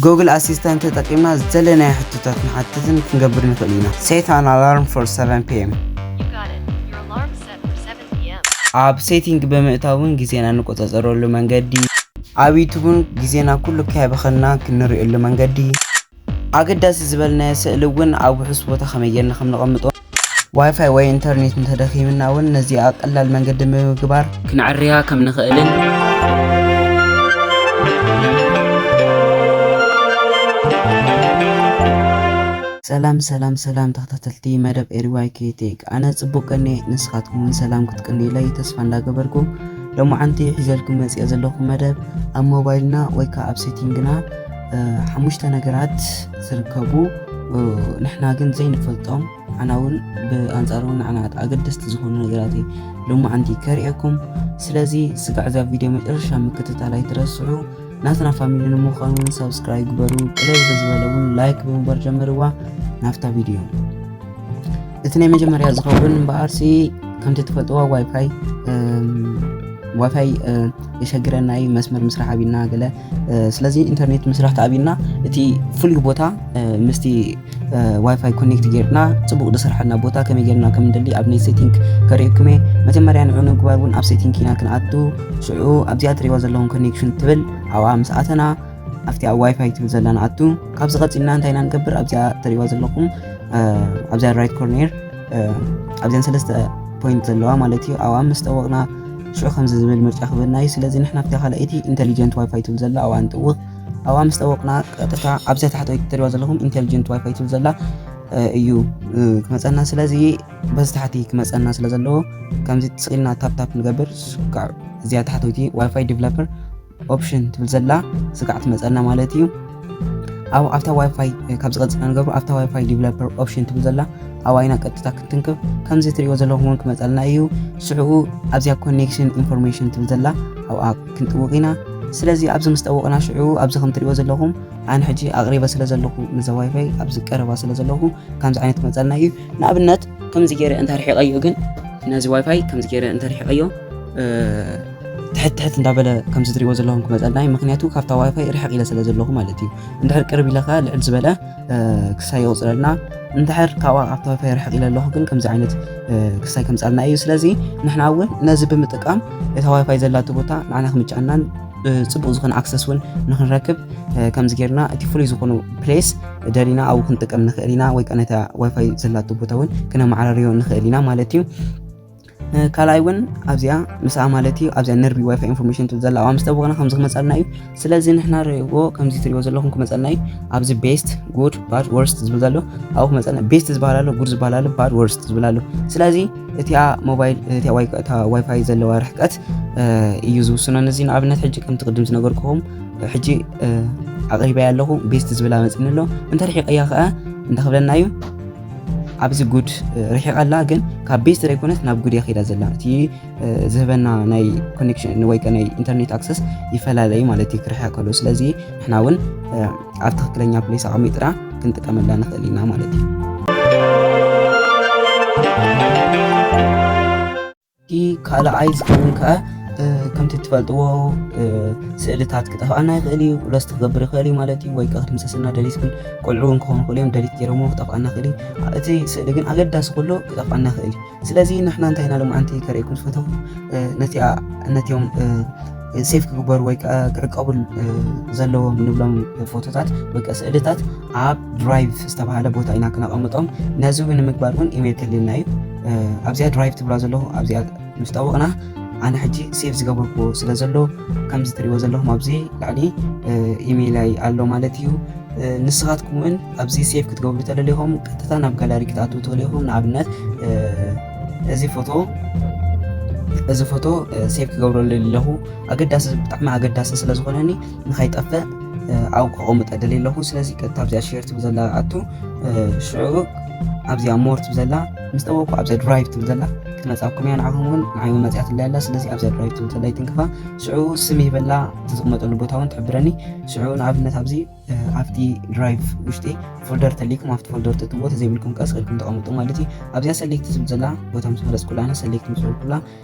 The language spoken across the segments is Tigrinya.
ጉግል ኣሲስታንት ተጠቂምና ዝደለናዮ ሕቶታት ንሓትትን ክንገብር ንኽእል ኢና። Set an alarm for seven p.m. You got it. Your alarm set for seven p.m. ኣብ ሴቲንግ ብምእታውን ግዜና እንቆጻጸረሉ መንገዲ፣ ኣብ ዩቱብን ግዜና ኩሉ ከይበኸልና ክንርእየሉ መንገዲ፣ ኣገዳሲ ዝበልናዮ ስእሊ እውን ኣብ ውሑስ ቦታ ከመይ ጌርና ከም ነቐምጦ፣ ዋይፋይ ወይ ኢንተርኔት እንተደኺምና እውን ነዚኣ ቀላል መንገዲ ብምግባር ክንዕርያ ከም ንኽእልን። ሰላም ሰላም ሰላም ተኸታተልቲ መደብ ኤሪዋይ ኬቴክ፣ ኣነ ጽቡቅ ቀኒ፣ ንስኻትኩም እውን ሰላም ክትቀንዩለይ ተስፋ እንዳገበርኩ፣ ሎማዓንቲ ሒዘልኩም መጽያ ዘለኹ መደብ ኣብ ሞባይልና ወይ ከዓ ኣብ ሴቲንግና ሓሙሽተ ነገራት ዝርከቡ፣ ንሕና ግን ዘይንፈልጦም፣ ንዓና እውን ብኣንጻሩ ንዓና ኣገደስቲ ዝኾኑ ነገራት እዩ ሎማዓንቲ ከርእየኩም። ስለዚ ስጋዕ እዛ ቪድዮ መጨረሻ ምክትታል ኣይትረስዑ። ናትና ፋሚሊ ንምዃን እውን ሳብስክራይብ ግበሩ። ቅልል ብዝበለ እውን ላይክ ብምግባር ጀምርዋ። ናብታ ቪድዮ፣ እቲ ናይ መጀመርያ ዝኸውን እምበኣርሲ፣ ከምቲ ትፈልጥዎ ዋይፋይ ዋይፋይ የሸግረና እዩ፣ መስመር ምስራሕ ኣቢልና ገለ። ስለዚ ኢንተርኔት ምስራሕ ተኣቢልና እቲ ፍሉይ ቦታ ምስቲ ዋይፋይ ኮኔክት ጌርና ጽቡቕ ዝሰርሐልና ቦታ ከመይ ጌርና ከም እንደሊ ኣብ ናይ ሴቲንግ ከርእየኩም እየ። መጀመርያ ንዑ ንምግባር እውን ኣብ ሴቲንግ ኢና ክንኣቱ። ሽዑ ኣብዚኣ ትሪእዋ ዘለኹም ኮኔክሽን ትብል ኣብኣ ምስ ኣተና ኣብቲ ኣብ ዋይፋይ ትብል ዘላ ንኣቱ። ካብዚ ቀጺልና እንታይ ኢና ንገብር? ኣብዚኣ ትሪእዋ ዘለኹም ኣብዚኣ ራይት ኮርኔር ኣብዚኣን ሰለስተ ፖይንት ዘለዋ ማለት እዩ። ኣብኣ ምስ ጠወቕና ሽዑ ከምዚ ዝብል ምርጫ ክበና እዩ። ስለዚ ንሕና ኣብታ ካልኣይቲ ኢንተሊጀንት ዋይፋይ ትብል ዘላ ኣብኣ ንጥውቕ። ኣብኣ ምስ ጠወቕና ቀጥታ ኣብዚኣ ታሕተወይቲ ትሪእዋ ዘለኹም ኢንተሊጀንት ዋይፋይ ትብል ዘላ እዩ ክመፀና። ስለዚ በዚ ታሕቲ ክመፀና ስለ ዘለዎ ከምዚ ስቕ ኢልና ታፕታፕ ንገብር። ስጋዕ እዚኣ ታሕተወይቲ ዋይፋይ ዲቨሎፐር ኦፕሽን ትብል ዘላ ስጋዕ ትመፀና ማለት እዩ። ኣብ ኣብታ ዋይፋይ ካብ ዝቐፅልና ንገብሮ ኣብታ ዋይፋይ ዲቨሎፐር ኦፕሽን ትብል ዘላ ኣብኣ ኢና ቀጥታ ክንትንክብ። ከምዚ ትሪእዎ ዘለኹም እውን ክመፀልና እዩ። ሽዑ ኣብዚኣ ኮኔክሽን ኢንፎርሜሽን ትብል ዘላ ኣብኣ ክንጥውቕ ኢና። ስለዚ ኣብዚ ምስ ጠወቕና ሽዑ ኣብዚ ከም ትሪእዎ ዘለኹም ኣነ ሕጂ ኣቕሪበ ስለ ዘለኹ ነዛ ዋይፋይ ኣብዚ ቀረባ ስለ ዘለኹ ከምዚ ዓይነት ክመፀልና እዩ። ንኣብነት ከምዚ ገይረ እንተርሒቐዮ ግን ነዚ ዋይፋይ ከምዚ ገይረ እንተርሒቐዮ ትሕት ትሕት እንዳበለ ከምዚ ትሪእዎ ዘለኹም ክመፀልና እዩ። ምክንያቱ ካብታ ዋይፋይ ርሕቕ ኢለ ስለ ዘለኹ ማለት እዩ። እንድሕር ቅርብ ኢለ ከዓ ልዕል ዝበለ ክሳይ ይቕፅለልና። እንድሕር ካብኣ ካብታ ዋይፋይ ርሕቕ ኢለ ኣለኹ ግን ከምዚ ዓይነት ክሳይ ከምፀልና እዩ። ስለዚ ንሕና እውን ነዚ ብምጥቃም እታ ዋይፋይ ዘላቶ ቦታ ንዓና ክምጫናን ፅቡቕ ዝኾነ ኣክሰስ እውን ንክንረክብ ከምዚ ጌርና እቲ ፍሉይ ዝኾኑ ፕሌስ ደሊና ኣብኡ ክንጥቀም ንኽእል ኢና። ወይ ከዓ ነታ ዋይፋይ ዘላቶ ቦታ እውን ክነመዓራርዮ ንኽእል ኢና ማለት እዩ። ካልኣይ እውን ኣብዚኣ ምስኣ ማለት እዩ ኣብዚኣ ነርቢ ዋይፋይ ኢንፎርሜሽን ትብል ዘላ ኣብኣ ምስ ጠወቕና ከምዚ ክመፀልና እዩ። ስለዚ ንሕና ርእዎ ከምዚ ትሪእዎ ዘለኹም ክመፀልና እዩ። ኣብዚ ቤስት፣ ጉድ፣ ባድ፣ ወርስት ዝብል ዘሎ ኣብኡ ክመፀልና። ቤስት ዝበሃል ኣሎ፣ ጉድ ዝበሃል ኣሎ፣ ባድ፣ ወርስት ዝብል ኣሎ። ስለዚ እቲኣ ሞባይል እቲኣ ዋይፋይ ዘለዋ ርሕቀት እዩ ዝውስኖ። ነዚ ንኣብነት ሕጂ ከምቲ ቅድም ዝነገርኩኹም ሕጂ ኣቕሪበያ ኣለኹ፣ ቤስት ዝብል ኣመፅኒ ኣሎ። እንተርሒቐያ ከዓ እንታይ ክብለና እዩ? ኣብዚ ጉድ ርሒቐ ኣላ፣ ግን ካብ ቤስት ዘይኮነት ናብ ጉድ እያ ከይዳ ዘላ። እቲ ዝህበና ናይ ኮኔክሽን ወይ ከ ናይ ኢንተርኔት ኣክሰስ ይፈላለ እዩ ማለት እዩ ክርሕቕ ከሎ። ስለዚ ንሕና እውን ኣብ ትኽክለኛ ፕሌስ ኣቐሚጥና ክንጥቀመላ ንኽእል ኢና ማለት እዩ። እቲ ካልኣይ ዝኸውን ከኣ ከምቲ ትፈልጥዎ ስእልታት ክጠፍኣና ይኽእል እዩ፣ ሎስት ክገብር ይኽእል እዩ ማለት እዩ። ወይ ከዓ ክድምሰሰና ደሊት ግን ቆልዑ እውን ክኾኑ ይኽእሉ እዮም፣ ደሊት ገይሮሞ ክጠፍኣና ይኽእል እዩ። እቲ ስእሊ ግን ኣገዳሲ ኩሉ ክጠፍኣና ይኽእል እዩ። ስለዚ ንሕና እንታይ ኢና ሎማዓንቲ ከርእየኩም ዝፈተኹ ነቲኣ ነቲኦም ሴፍ ክግበሩ ወይ ከዓ ክዕቀቡ ዘለዎም ንብሎም ፎቶታት ወይ ከዓ ስእልታት ኣብ ድራይቭ ዝተባሃለ ቦታ ኢና ክነቐምጦም። ነዚ እውን ንምግባር እውን ኢሜይል ከድልየና እዩ። ኣብዚኣ ድራይቭ ትብላ ዘለኹ ኣብዚኣ ምስ ጠወቕና ኣነ ሕጂ ሴቭ ዝገበርኩዎ ስለ ዘሎ ከምዚ ትሪእዎ ዘለኹም ኣብዚ ላዕሊ ኢሜይላይ ኣሎ ማለት እዩ። ንስኻትኩም እውን ኣብዚ ሴቭ ክትገብሩ ተደሊኹም ቀጥታ ናብ ጋላሪ ክትኣትዉ ትኽእሉ ኢኹም። ንኣብነት እዚ ፎቶ እዚ ፎቶ ሴቭ ክገብረሉ ኣለኹ ኣገዳሲ ብጣዕሚ ኣገዳሲ ስለ ዝኾነኒ ንኸይጠፍእ ኣብኡ ከቐምጠ ደልየ ኣለኹ። ስለዚ ቀጥታ ኣብዚኣ ሼር ትብል ዘላ ኣቱ ሽዑ ኣብዚኣ ሞር ትብል ዘላ ምስ ጠወቅኩ ኣብዚኣ ድራይቭ ትብል ዘላ ክትመፃኩም እያ። ንዓኹም እውን ንዓይ እውን መፅያትለይ ኣላ። ስለዚ ኣብዚኣ ድራይቭ ትብል ዘላ ይትንክፋ። ሽዑ ስም ይበላ ተዝቕመጠሉ ቦታ እውን ትሕብረኒ። ሽዑ ንኣብነት ኣብዚ ኣብቲ ድራይቭ ውሽጢ ፎልደር ተሊኩም ኣብቲ ፎልደር ተትዎ ተዘይብልኩም ቀስ ኢልኩም ተቐምጡ ማለት እዩ። ኣብዚኣ ሰሌክት ትብል ዘላ ቦታ ምስ መረፅኩላ ኣነ ሰሌክት ምስ በልኩላ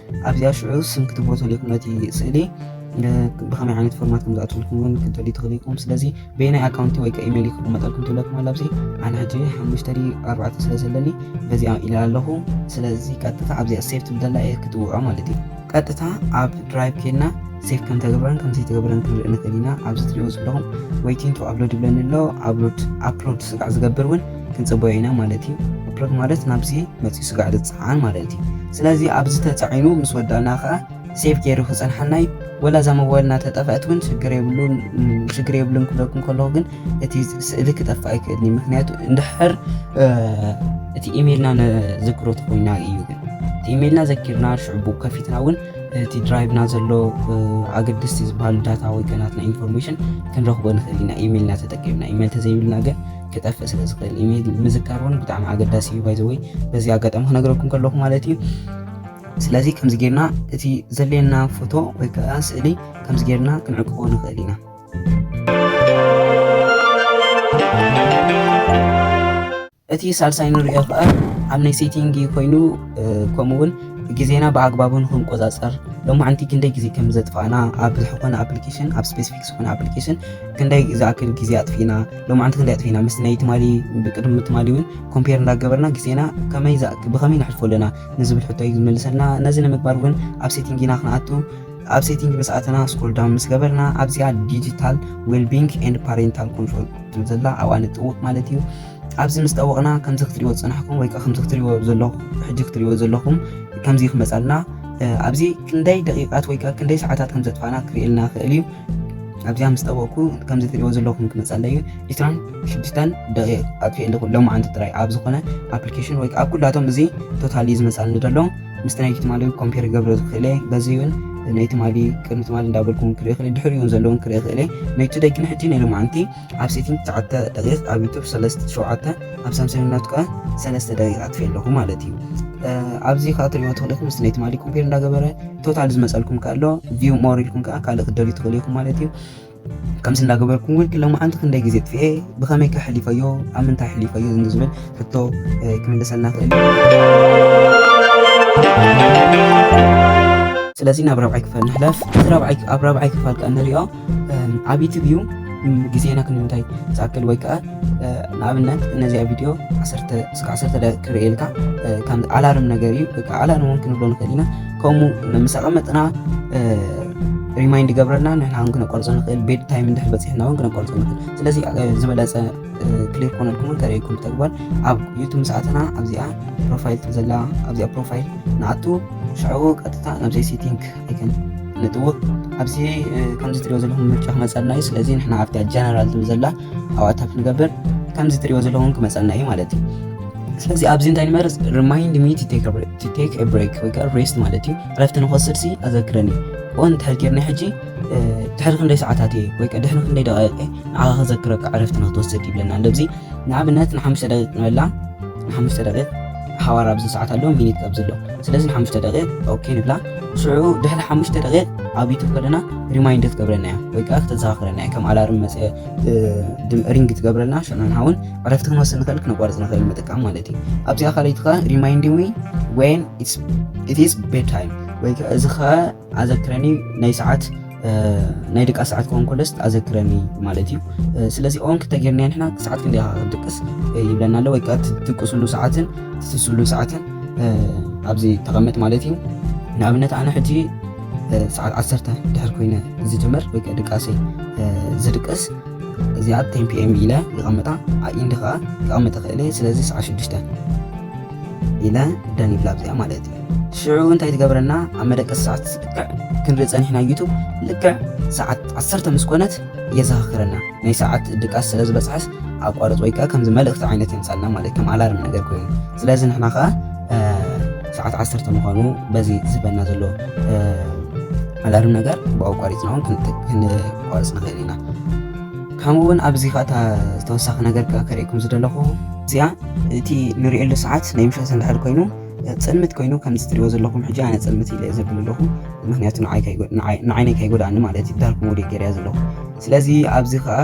ኣብዚኣ ሽዑ ስም ክትብዎ ተሊኩም ነቲ ስእሊ ብከመይ ዓይነት ፎርማት ከም ዝኣትወልኩም እውን ክትደልዩ ትኽእሉ ኢኹም። ስለዚ በየናይ ኣካውንቲ ወይ ከዓ ኢሜይል ክቕመጠልኩም ትብለኩም ኣላ። ኣብዚ ኣነ ሕጂ ሓሙሽተ ድዩ ኣርባዕተ ስለ ዘለኒ በዚኣ ኢለ ኣለኹ። ስለዚ ቀጥታ ኣብዚኣ ሴቭ ትብል ዘላ እየ ክትውዖ ማለት እዩ። ቀጥታ ኣብ ድራይቭ ከይድና ሴቭ ከም ተገብረን ከም ዘይተገብረን ክንርኢ ንኽእል ኢና። ኣብዚ ትሪኦ ዘለኹም waiting to upload ይብለኒ ኣሎ። ኣፕሎድ ኣፕሎድ ስጋዕ ዝገብር እውን ክንፅበዮ ኢና ማለት እዩ። ኣፕሎድ ማለት ናብዚ መፂኡ ስጋዕ ዝፀዓን ማለት እዩ። ስለዚ ኣብዚ ተፃዒኑ ምስ ወዳእና ከዓ ሴቭ ገይሩ ክፀንሓና እዩ። ወላ እዛ ሞባይልና ተጠፍአት እውን ሽግር የብሉን። ሽግር የብሉን ክብለኩም ከለኹ ግን እቲ ስእሊ ክጠፍእ ኣይክእልን እዩ። ምክንያቱ እንድሕር እቲ ኢሜይልና ነዝክሮ ተኮይና እዩ። ግን እቲ ኢሜይልና ዘኪርና ሽዕቡ ከፊትና እውን እቲ ድራይቭና ዘሎ ኣገደስቲ ዝበሃሉ ዳታ ወይ ከናትና ኢንፎርሜሽን ክንረክቦ ንኽእል ኢና። ኢሜይልና ተጠቂምና ኢሜይል ተዘይብልና ግን ክጠፍእ ስለ ዝኽእል ኢሜይል ምዝካር እውን ብጣዕሚ ኣገዳሲ እዩ። ባይዘወይ በዚ ኣጋጣሚ ክነግረኩም ከለኹ ማለት እዩ። ስለዚ ከምዚ ጌርና እቲ ዘድልየና ፎቶ ወይ ከዓ ስእሊ ከምዚ ጌርና ክንዕቅቦ ንኽእል ኢና። እቲ ሳልሳይ ንሪኦ ከዓ ኣብ ናይ ሴቲንግ ኮይኑ ከምኡ እውን ግዜና ብኣግባቡ ንክንቆፃፀር ሎማዓንቲ ክንደይ ግዜ ከም ዘጥፋእና ኣብ ዝኾነ ኣፕሊኬሽን ኣብ ስፔሲፊክ ዝኾነ ኣፕሊኬሽን ክንደይ ዝኣክል ግዜ ኣጥፊእና ሎማዓንቲ ክንደይ ኣጥፊእና ምስ ናይ ትማሊ ብቅድሚ ትማሊ እውን ኮምፔር እንዳገበርና ግዜና ከመይ ብኸመይ ነሕልፎ ኣለና ንዝብል ሕቶ እዩ ዝመልሰልና። ነዚ ንምግባር እውን ኣብ ሴቲንግ ኢና ክንኣቱ። ኣብ ሴቲንግ ምስ ኣተና ስክሮል ዳውን ምስ ገበርና ኣብዚኣ ዲጂታል ዌልቢንግ ኤንድ ፓሬንታል ኮንትሮል ትብል ዘላ ኣብኣ ንጥውቅ ማለት እዩ። ኣብዚ ምስ ጠወቅና ከምዚ ክትሪእዎ ዝፀናሕኩም ወይ ከዓ ከምዚ ክትሪእዎ ዘለኹም ሕጂ ክትሪእዎ ዘለኹም ከምዚ ክመፃልና ኣብዚ ክንደይ ደቂቃት ወይ ከዓ ክንደይ ሰዓታት ከም ዘጥፋና ክርእየልና ክእል እዩ። ኣብዚኣ ምስ ጠወቅኩ ከምዚ ትሪእዎ ዘለኹም ክመፀለይ እዩ። ዒስራን ሽዱሽተን ደቂቅ ኣጥፊእ ኣለኹ ሎማዓንቲ ጥራይ ኣብ ዝኾነ ኣፕሊኬሽን ወይ ከዓ ኩላቶም እዚ ቶታሊ ዝመፃልኒ ዘሎ ምስቲ ናይ ትማሊ ኮምፔር ገብረ ዝኽእለ በዚ እውን ናይ ትማሊ ቅድሚ ትማሊ እንዳበልኩም ክርኢ ክእል ድሕሪኡ እውን ዘለውን ክርኢ ክእል ናይ ቱ ደቂ ንሕጂ ናይ ሎማዓንቲ ኣብ ሴቲንግ ትሽዓተ ደቂቅ ኣብ ዩቱብ ሰለስተ ሸውዓተ ኣብ ሳምሰንግ ናቱ ከዓ ሰለስተ ደቂቅ ኣጥፊእ ኣለኹ ማለት እዩ። ኣብዚ ከዓ ትሪእዎ ትኽእሉ ኢኹም ምስቲ ናይ ትማሊ ኮምፔር እንዳገበረ ቶታል ዝመፀልኩም ከሎ ቪው ሞር ኢልኩም ከዓ ካልእ ክትደልዩ ትኽእሉ ኢኹም ማለት እዩ። ከምዚ እንዳገበርኩም እውን ሎማዓንቲ ክንደይ ግዜ ጥፍኤ ብኸመይ ከሕሊፈዮ ኣብ ምንታይ ሕሊፈዮ ንዝብል ሕቶ ክምልሰልና ክእል። ስለዚ ናብ ራብዓይ ክፋል ንሕለፍ። እዚ ራብዓይ ኣብ ራብዓይ ክፋል ከዓ ንሪኦ ኣብ ዩቱብ እዩ ግዜና ክንምንታይ ዝኣክል ወይ ከዓ ንኣብነት ነዚኣ ቪድዮ ዓሰርተ እስከ ዓሰርተ ደቂቕ ክርእየልካ ከም ኣላርም ነገር እዩ። ኣላርም እውን ክንብሎ ንኽእል ኢና። ከምኡ ምስ ኣቐመጥና ሪማይንድ ይገብረልና ንሕና እውን ክነቋርጾ ንኽእል ቤድ ታይም እንድሕር በፂሕና እውን ክነቋርጾ ንኽእል። ስለዚ ዝበለፀ ክሊር ኮነልኩም እውን ከርእየኩም ብተግባር ኣብ ዩቱብ ምስ ኣተና ኣብዚኣ ፕሮፋይል ትብል ዘላ ኣብዚኣ ፕሮፋይል ንኣቱ ሽዑ ቀጥታ ናብዚ ሴቲንግ ኣይከን ንጥውቅ ኣብዚ ከምዚ ትሪኦ ዘለኹም ምርጫ ክመፀልና እዩ። ስለዚ ንሕና ኣብቲ ጀነራል ትብል ዘላ ኣብኣ ታፕ ንገብር ከምዚ ትሪኦ ዘለኹም ክመፀልና እዩ ማለት እዩ። ስለዚ ኣብዚ እንታይ ንመርፅ remind me to take a break ወይ ከዓ ሬስት ማለት እዩ። ዕረፍቲ ንክወስድ ሲ ኣዘክረኒ ኦን እንድሕር ጌርና ሕጂ ድሕሪ ክንደይ ሰዓታት እየ ወይ ከዓ ድሕሪ ክንደይ ደቂቅ ንዓኻ ከዘክረካ ዕረፍቲ ንክትወስድ ይብለና ኣሎ። እዚ ንኣብነት ንሓሙሽተ ደቂቅ ንበላ ንሓሙሽተ ደቂቅ ሓዋር ኣብዚ ሰዓት ኣሎ ሚኒት ኣብዚ ኣሎ። ስለዚ ንሓሙሽተ ደቂቅ ኦኬ ንብላ። ሽዑ ድሕሪ ሓሙሽተ ደቂቅ ኣብ ዩቱብ ከለና ሪማይንድ ክትገብረና እያ ወይ ከዓ ክተዘኻኽረና እያ ከም ኣላርም መፀ ሪንግ ትገብረልና ሽዑ ንሓውን ዕረፍቲ ክንወስድ ንኽእል ክነቋርፅ ንኽእል ምጥቃም ማለት እዩ። ኣብዚኣ ካልኣይቲ ከዓ remind me when it is bed time ወይ ከዓ እዚ ከዓ ኣዘክረኒ ናይ ሰዓት ናይ ድቃስ ሰዓት ክኸውን ከሎስ ኣዘክረኒ ማለት እዩ። ስለዚ ኦን ክተጌርና ንሕና ሰዓት ክንደይ ክትድቅስ ይብለና ኣሎ ወይ ከዓ ትድቅስሉ ሰዓትን ትትስሉ ሰዓትን ኣብዚ ተቐምጥ ማለት እዩ። ንኣብነት ኣነ ሕጂ ሰዓት ዓሰርተ ድሕር ኮይነ ዝጅምር ወይ ከዓ ድቃሰይ ዝድቅስ እዚኣ ቴን ፒ ኤም ኢለ ይቐምጣ። ኣብ ኢንድ ከዓ ክቐምጥ ክእል እየ። ስለዚ ሰዓት ሽዱሽተ ኢለ ደን ይብላ ኣብዚኣ ማለት እዩ። ሽዑ እንታይ ትገብረና ኣብ መደቀሲ ሰዓት ልክዕ ክንርኢ ፀኒሕና ዩቱብ ልክዕ ሰዓት ዓሰርተ ምስ ኮነት የዘኻኽረና ናይ ሰዓት ድቃስ ስለ ዝበፅሐስ ኣቋርፅ ወይ ከዓ ከምዚ መልእክቲ ዓይነት የምፃልና ማለት ከም ኣላርም ነገር ኮይኑ ስለዚ ንሕና ከዓ ሰዓት ዓሰርተ ምዃኑ በዚ ዝህበና ዘሎ ኣላርም ነገር ብኣቋሪፅና እውን ክንቋርፅ ንኽእል ኢና። ከምኡ እውን ኣብዚ ከዓ ተወሳኺ ነገር ከዓ ከርእየኩም ዝደለኹ እዚኣ እቲ ንሪእሉ ሰዓት ናይ ምሸት እንድሕር ኮይኑ ፅልምት ኮይኑ ከምዚ ትሪእዎ ዘለኹም ሕጂ ኣነ ፅልምት ኢለ ዘብል ኣለኹ ምክንያቱ ንዓይነይ ከይጎዳኒ ማለት እዩ ዳርክ ሞድ ገይርያ ዘለኹ። ስለዚ ኣብዚ ከዓ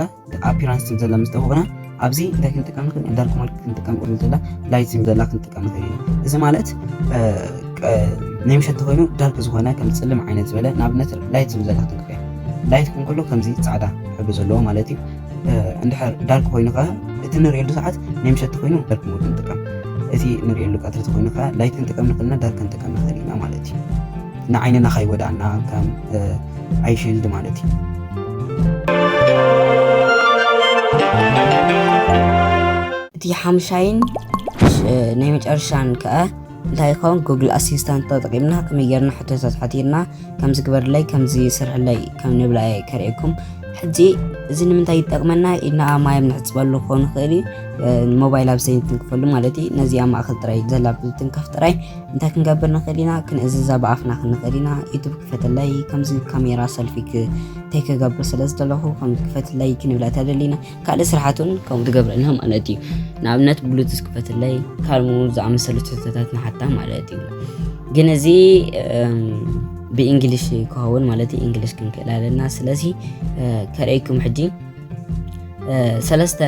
ኣፒራንስ ትብል ዘላ ምስ ጠወቕና ኣብዚ እንታይ ክንጥቀም ንኽእል ዳርክ ሞድ ክንጥቀም ንኽእል ዘላ ላይት ትብል ዘላ ክንጥቀም ንኽእል ኢና። እዚ ማለት ናይ ምሸት ተኾይኑ ዳርክ ዝኾነ ከም ጽልም ዓይነት ዝበለ፣ ንኣብነት ላይት ዝብል ዘላ ክትንክፍ እያ። ላይት ክን ከሎ ከምዚ ጻዕዳ ሕብሪ ዘለዎ ማለት እዩ። እንድሕር ዳርክ ኮይኑ ከ እቲ ንርእየሉ ሰዓት ናይ ምሸት ተኾይኑ ዳርክ ሞድ ንጥቀም። እቲ ንርእየሉ ቀትሪ ተኾይኑ ከ ላይት ክንጥቀም ንኽእልና ዳርክ ክንጥቀም ንኽእል ኢና ማለት እዩ። ንዓይንና ከይወዳእና ከም ኣይ ሺልድ ማለት እዩ። እቲ ሓምሻይን ናይ መጨረሻን ከኣ እንታይ ይኸውን? ጉግል ኣሲስታንት ተጠቂምና ከመይ ጌርና ሕቶታት ሓቲርና ከምዚ ግበርለይ ከምዚ ስርሕለይ ከም ንብላ እየ ከርእየኩም። ሕጂ እዚ ንምንታይ ይጠቅመና ኢልና ማይ ኣብ ንሕፅበሉ ክኸውን ይኽእል እዩ። ሞባይል ኣብ ዘይትንክፈሉ ማለት እዩ። ነዚ ኣብ ማእከል ጥራይ ዘላ ብትንከፍ ጥራይ እንታይ ክንገብር ንኽእል ኢና? ክንእዝዛ ብኣፍና ክንኽእል ኢና። ዩቱብ ክፈተለይ ከምዚ ካሜራ ሰልፊ ክ- እንታይ ክገብር ስለ ዝደለኹ ከም ክፈትለይ ክንብላ ተደሊና ካልእ ስራሓት እውን ከምኡ ትገብረልና ማለት እዩ። ንኣብነት ብሉቱዝ ክፈትለይ ካልሙ ዝኣመሰሉ ትሕቶታት ንሓታ ማለት እዩ። ግን እዚ ብእንግሊሽ ክኸውን ማለት እዩ። እንግሊሽ ክንክእል ኣለና። ስለዚ ከርእይኩም ሕጂ ሰለስተ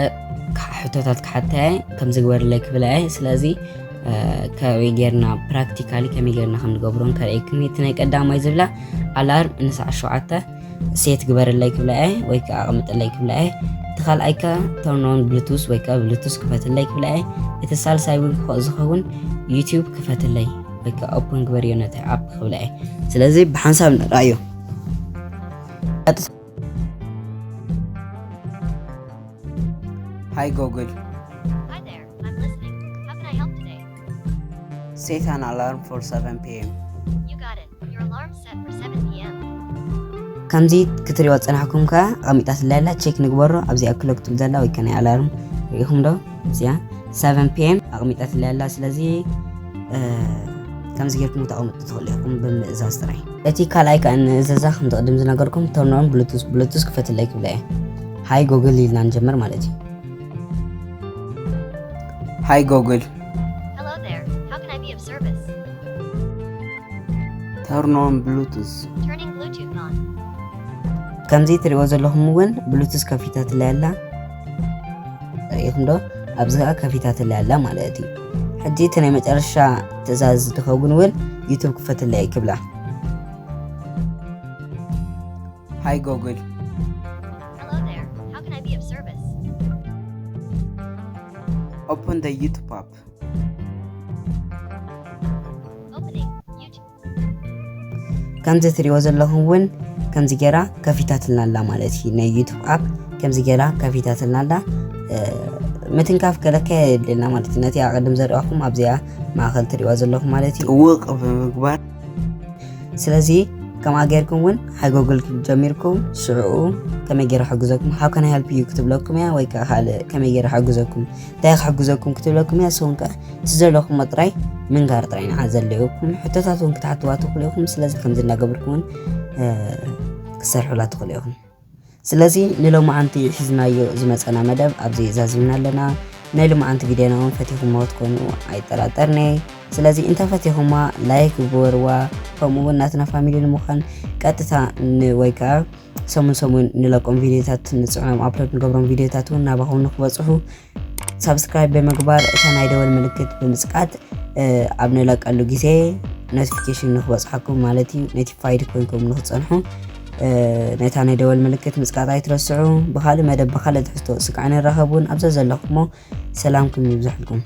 ሕቶታት ክሓተየ ከም ዝግበርለይ ክብለየ። ስለዚ ከመይ ጌርና ፕራክቲካሊ ከመይ ጌርና ከም ንገብሮን ከርእይኩም። እቲ ናይ ቀዳማይ ዝብላ ኣላርም ንሳዕ ሸውዓተ ሴት ግበርለይ ክብለየ ወይ ከዓ ኣቕምጥለይ ክብለየ። እቲ ካልኣይ ከ ተርኖን ብሉቱስ ወይ ከዓ ብሉቱስ ክፈትለይ ክብለየ። እቲ ሳልሳይ እውን ክኸ- ዝኸውን ዩቲዩብ ክፈትለይ ወይ ከዓ ኦፕን ግበርዮ ነቲ ኣፕ ክብለየ። ስለዚ ብሓንሳብ ንርኣዮ። ሃይ ጎግል። Hi there, I'm listening. How can I help today? Set an alarm for seven p.m. You got it. Your alarm's set for seven p.m. ከምዚ ክትሪኦ ዝጸናሕኩም ከ ኣቐሚጣትላ ኣላ። ቸክ ንግበሮ። ኣብዚኣ ክሎክ ትብል ዘላ ወይ ከ ናይ ኣላርም ርኢኹም ዶ? እዚኣ seven p.m ኣቐሚጣትላ ኣላ። ስለዚ ከምዚ ጌርኩም ተቐምጡ ትኽእሉ ኢኹም ብምእዛዝ ጥራይ። እቲ ካልኣይ ከኣ ንእዘዛ ከምቲ ቅድም ዝነገርኩም ተርኖን ብሉቱዝ ብሉቱዝ ክፈትለይ ክብላ እየ። ሃይ ጎግል ኢልና ንጀምር ማለት እዩ። ሃይ ጎግል። Hello there. How can I be of service? ተርኖን ብሉቱዝ። Turning Bluetooth on. ከምዚ ትሪእዎ ዘለኹም እውን ብሉቱዝ ከፊታትለይ ኣላ። ርኢኹም ዶ? ኣብዚ ከዓ ከፊታትለይ ኣላ ማለት እዩ። ሕጂ እቲ ናይ መጨረሻ ትእዛዝ ዝኸውን እውን ዩቱብ ክፈትለይ ክብላ። ሃይ ጎግል። Hello there. How can I be of service? Open the YouTube app. Opening YouTube. ከምዚ ትሪእዎ ዘለኹም እውን ከምዚ ገይራ ከፊታትልና ኣላ ማለት እዩ። ናይ ዩቱብ ኣፕ ከምዚ ገይራ ከፊታትልና ኣላ። ምትንካፍ ገለካ የድልና ማለት እዩ። ነቲ ኣቐድም ዘሪእኹም ኣብዚኣ ማእኸል ትሪእዋ ዘለኹም ማለት እዩ። ጥውቕ ብምግባር ስለዚ ከምኣ ጌርኩም እውን ሃይ ጎግል ጀሚርኩም ሽዕኡ ከመይ ገይረ ሕግዘኩም፣ how can I help you ክትብለኩም እያ። ወይ ከዓ ካልእ ከመይ ገይረ ሕግዘኩም፣ እንታይ ክሕግዘኩም ክትብለኩም እያ። ንስኹም ከ እቲ ዘለኹም ጥራይ ምንጋር ጥራይ ንዓ ዘለኩም ሕቶታት እውን ክትሓትዋ ትኽእሉ ኢኹም። ስለዚ ከምዚ እናገበርኩም እውን ክሰርሑላ ትኽእሉ ኢኹም። ስለዚ ንሎማዓንቲ ሒዝናዮ ዝመፀና መደብ ኣብዚ ዛዚምና ኣለና። ናይ ሎማዓንቲ ቪድዮና እውን ፈቲኹሞ ክትኮኑ ኣይጠራጠርኒ። ስለዚ እንተፈቲኹማ ላይክ ግበርዋ፣ ከምኡ እውን ናትና ፋሚሊ ንምዃን ቀጥታ ን- ወይ ከዓ ሰሙን ሰሙን ንለቆም ቪድዮታት ንፅዕኖም ኣፕሎድ ንገብሮም ቪድዮታት እውን ናባኹም ንክበፅሑ ሳብስክራይብ ብምግባር እታ ናይ ደወል ምልክት ብምፅቃጥ ኣብ ንለቀሉ ግዜ ኖቲፊኬሽን ንክበፅሓኩም ማለት እዩ። ኖቲፋይድ ኮይንኩም ንክፀንሑ ነታ ናይ ደወል ምልክት ምፅቃጥ ኣይትረስዑ። ብካልእ መደብ ብካልእ ትሕዝቶ ስካዕ ንራኸብ እውን ኣብዛ ዘለኹሞ ሰላምኩም ይብዝሕልኩም።